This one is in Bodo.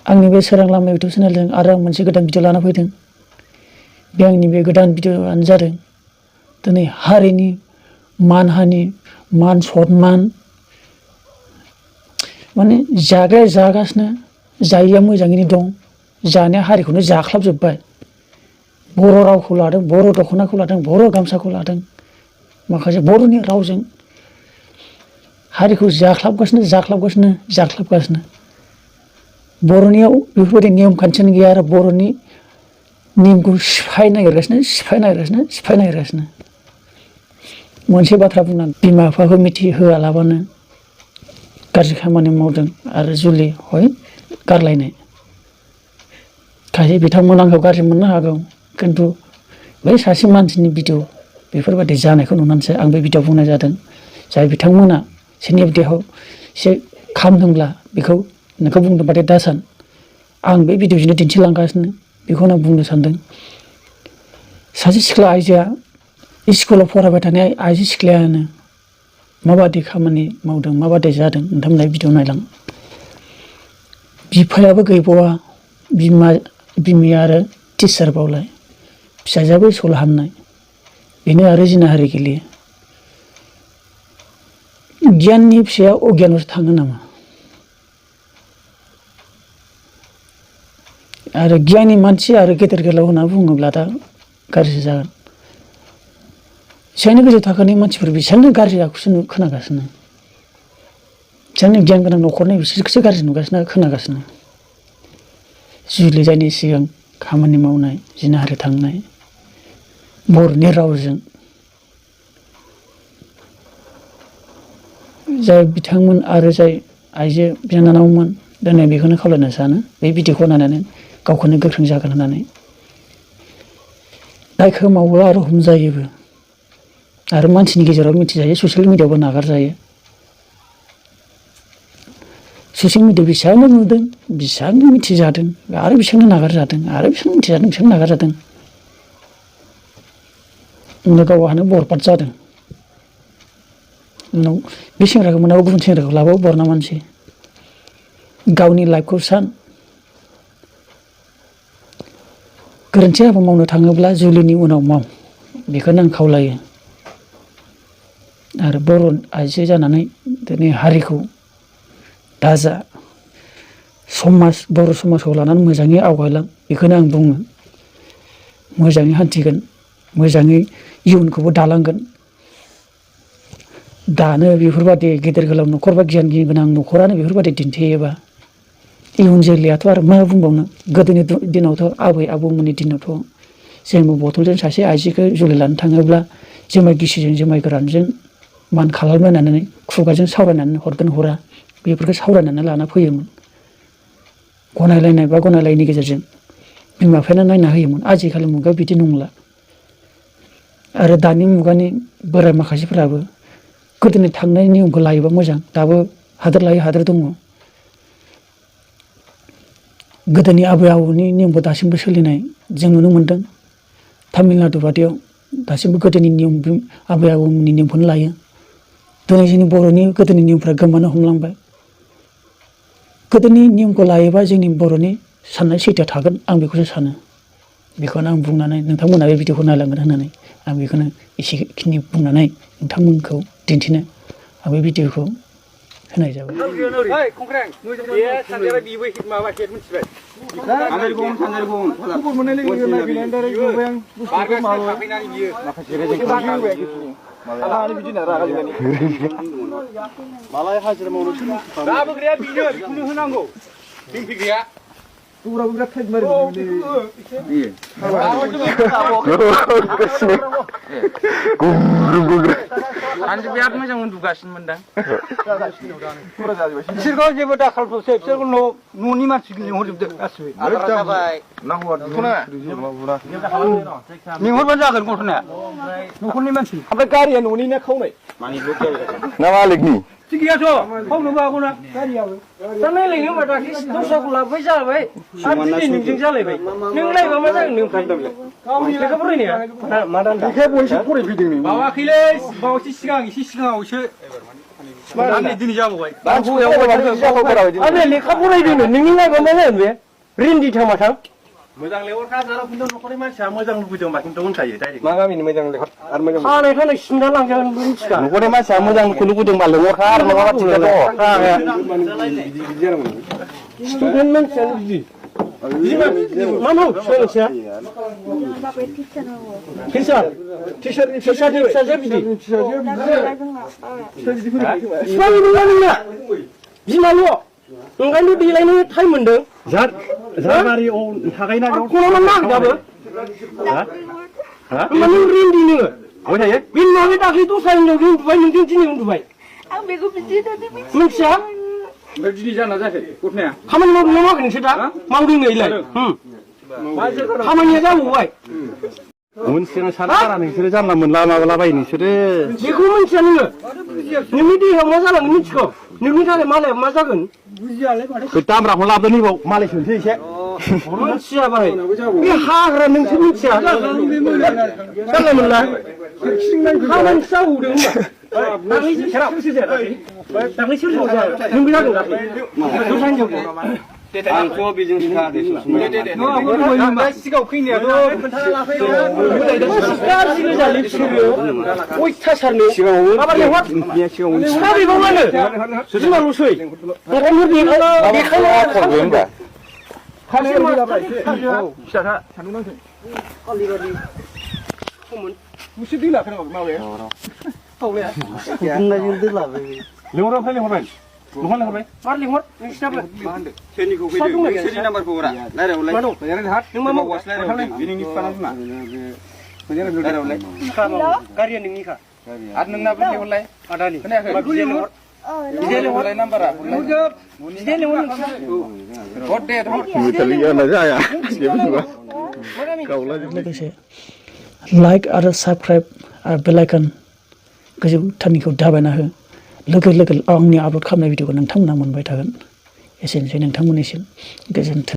आंनि बे सोरां लामा इउटुब चेनेलजों आरो आं मोनसे गोदान भिडिअ लाना फैदों। बे आंनि बे गोदान भिडिअआनो जादों दिनै हारिनि मान हानि मान सनमान माने जाग्राया जागासिनो जायैया मोजाङैनो दं जानाया हारिखौनो जाख्लाबजोब्बाय। बर' रावखौ लादों, बर' दख'नाखौ लादों, बर' गामसाखौ लादों, माखासे बर'नि रावजों हारिखौ जाख्लाबगासिनो बर'नियाव बेफोरबायदि नियम खान्थियानो गैया आरो बर'नि नियमखौ सिफायनो नागिरगासिनो मोनसे बाथ्रा बुंनानै बिमा बिफाखौ मिथिहोआलाबानो गाज्रि खामानि मावदों आरो जुलि हय गारलायनाय। खायसे बिथांमोना आंखौ गाज्रि मोननो हागौ, खिन्थु बै सासे मानसिनि भिडिअ बेफोरबायदि जानायखौ नुनानैसो आं बे भिडिअ बुंनाय जादों। जाय बिथांमोना सोरनिबा देहायाव एसे खामदोंब्ला बेखौ नोंखौ बुंदोंबाथाय दासान। आं बे भिडिअजोंनो दिन्थिलांगासिनो बेखौनो आं बुंनो सानदों। सासे सिख्ला आइजोआ स्कुलाव फरायबाय थानाय आइजो सिख्लायानो माबादि खामानि मावदों, माबादि जादों नोंथांमोना भिडिअ नायलां। बिफायाबो गैबावा, बिमाया आरो टिचार बावलाय, फिसाजोआबो स्कुल हामनाय, बेनो आरो जिनाहारि गेलेयो। गियाननि फिसाया अगियानावसो थाङो नामा? आरो गियाननि मानसि आरो गेदेर गोलाव होनना बुङोब्ला दा गाज्रि जागोन। एसेबांनो गोजौ थाखोनि मानसिफोर बेसेबांनो गाज्रि आखुसो खोनागासिनो, एसेबांनो गियान गोनां न'खरनि बिसोरखौसो गाज्रि नुगासिनो खोनागासिनो। जुलि जायैनि सिगां खामानि मावनाय, जिनाहारि थांनाय, बर'नि रावजों जाय बिथांमोन आरो जाय आइजो बिनानावमोन दिनै बेखौनो खावलायनो सानो बे भिडिअखौ नायनानै गावखौनो गोख्रों जागोन होननानै। दायखौ मावो आरो हमजायोबो आरो मानसिनि गेजेराव मिथिजायो, ससियेल मिडियायावबो नागारजायो। ससियेल मिडियायाव बेसेबांनो नुदों, बेसेबांनो मिथिजादों आरो बेसेबांनो नागारजादों आरो बेसेबां मिथिजादों बेसेबां नागारजादों। उनाव गावहानो बरबाद जादों। उनाव बे सेंग्राखौ मोनाबो गुबुन सेंग्राखौ लाबाबो बरना मानसि। गावनि लाइफखौ सान। गोरोन्थि हाबा मावनो थाङोब्ला जुलिनि उनाव माव, बेखौनो आं खावलायो। आरो बर' आइजो जानानै दिनै हारिखौ दाजा, बर' समाजखौ लानानै मोजाङै आवगायलां, बेखौनो आं बुङो। मोजाङै हान्थिगोन, मोजाङै इयुनखौबो दालांगोन। दानो बेफोरबायदि गेदेर गोलाव न'खर बा गियान गोनां न'खरानो बेफोरबायदि दिन्थियोबा इयुन जोलैयाथ' आरो मा बुंबावनो। गोदोनि दिनावथ' आबै आबौमोननि दिनावथ' जोंबो बथलजों सासे आइजोखौ जुलि लानो थाङोब्ला जुमाय गिसिजों जुमाय गोरानजों मान खालामलायनानै खुगाजों सावरायनानै हरगोन हरा बेफोरखौ सावरायनानै लाना फैयोमोन। गनायलायनाय बा गनायलायैनि गेजेरजों बिमा बिफायानो नायना होयोमोन। आजिखालि मुगायाव बिदि नंला। आरो दानि मुगानि बोराय माखासेफोराबो गोदोनि थांनाय नियमखौ लायोबा मोजां। दाबो हादोर लायै हादोर दङ। गोदोनि आबै आबौनि नियमखौ दासिमबो सोलिनाय जों नुनो मोनदों। तामिलनाडु बादियाव दासिमबो गोदोनि नियम आबै आबौमोननि नियमखौनो लायो। दिनै जोंनि बर'नि गोदोनि नियमफ्रा गोमानो हमलांबाय। गोदोनि नियमखौ लायोबा जोंनि बर'नि साननाय सैथोआ थागोन, आं बेखौसो सानो। बेखौनो आं बुंनानै नोंथांमोना बे भिडिअखौ नायलांगोन होननानै आं बेखौनो एसेखिनि बुंनानै नोंथांमोनखौ दिन्थिनो आं बे भिडिअखौ होनाय जाबाय। मालाय हाजिरा मावनो दाबो गैया बेनो होनांगौ दिंखि गैया दुराबो बिराद टाइट मारि आंसो बिराद मोजां उन्दुगासिनो मोनदां। बिसोरखौ जेबो दाखालफोरसो बिसोरखौ न'नि मानसि लिंहरजोबदो गासिबो लिंहरबानो जागोन गथ'ना न'खरनि मानसि। ओमफ्राय गारिया न'नि ना खावनाय ना मालिकनि थिग गैयाथ' खावनोबो हागौना गारियाबो दा नायलायनो होनबा दाख्लै दस्राखौ लाबोबाय जाबाय आरो दिनै नोंजों जालायबाय। नों नायबा मा जागोन नों लेखा फरायनाया मा दान लेखाया बयसो फरायफैदों नों बावाखैलै बावैसो सिगां एसे सिगाङावसो दानि दिनै जाबावबाय आरे लेखा फरायदों नोंनि लाइफआ मा जागोन बे रिन्दि थांबाथां मोजां लेखा जारा खिन्थु न'खरनि मानसिया मोजां लुबैदोंबा खिन्थु होनखायो डाइरेक्ट मा गामिनि मोजां लेखा आरो मोजां खानाय खानाय सिनना लांजागोन मिथिखा न'खरनि मानसिया मोजांखौ लुबैदोंबा लेखा आरो नङाबा थिगा दङ स्टुडेन्ट मानसिया बिदि मा माव सोलोंसाया टिचारनि फिसाजो बिदि बिफानि नङा नोंना बिमाल' ओंखायनो देलायनो टाइम मोनदों जागारियाव थागायना खनाव मा दाबो होमबा नों रिन्दि नोङो बहाय थायो बे न'नि दाख्लै दस्रा हिनजावजों उन्दुबाय नोंजों दिनै उन्दुबाय आं बेखौ बिदि मिथिया ओमफ्राय दिनै जाना जायाखै गथनाया खामानि मावदों ना मावाखै नोंसोर दा मावदों नैलाय खामानिया जाबावबाय मोनथिया सारा बारा नोंसोरो जानला मोनला माबालाबायो नोंसोरो बेखौ मिथिया नोङो नोंनि देहायाव मा जालांगोन मिथिगौ नोंनि थाखाय मालाया मा जागोन बे दामराखौ लाबोदों नैबाव मालाय सोनोसै एसे मिथिया बाहाय बे हाग्रा नोंसोर मिथिया जानला मोनला खामानि जाबावदों होनबा दाख्लै सोर नोंबो जादों दाख्लै दस्रा हिनजावखौ आंथ' बेजों सिगाङाव फैनायाथ' अयथासारनो सिगाङावनो बिमाल'सै लेंहरबाय लिंहरबाय मार लिंहर नोंसिनाबो मा होनदों सोरनिखौ फैदों सोरनि नाम्बारखौ हरा रायलायहरलाय मोजाङै हाथ नों मा मावगासिनो रायलायहरलाय बिनिनि फिफाना बिमा मोजाङै रायलायहरलाय गारिया नोंनिखा आरो नोंनाबो लिंहरलाय आदानि खोनायाखै बिदि लिंहर बिदि लिंहरलाय नाम्बारा बिदि लिंहर हर दे हर मिथालियाना जाया जेबो नङा गावला लोगोसे लाइक आरो साबस्क्राइब आरो बेल आइकन गोजौ थारनिखौ दाबायना हो लोगो लोगो आंनि आपल'ड खालामनाय भिडिअखौ नोंथांमोना मोनबाय थागोन एसेनोसै नोंथांमोननिसिम गोजोन्थों।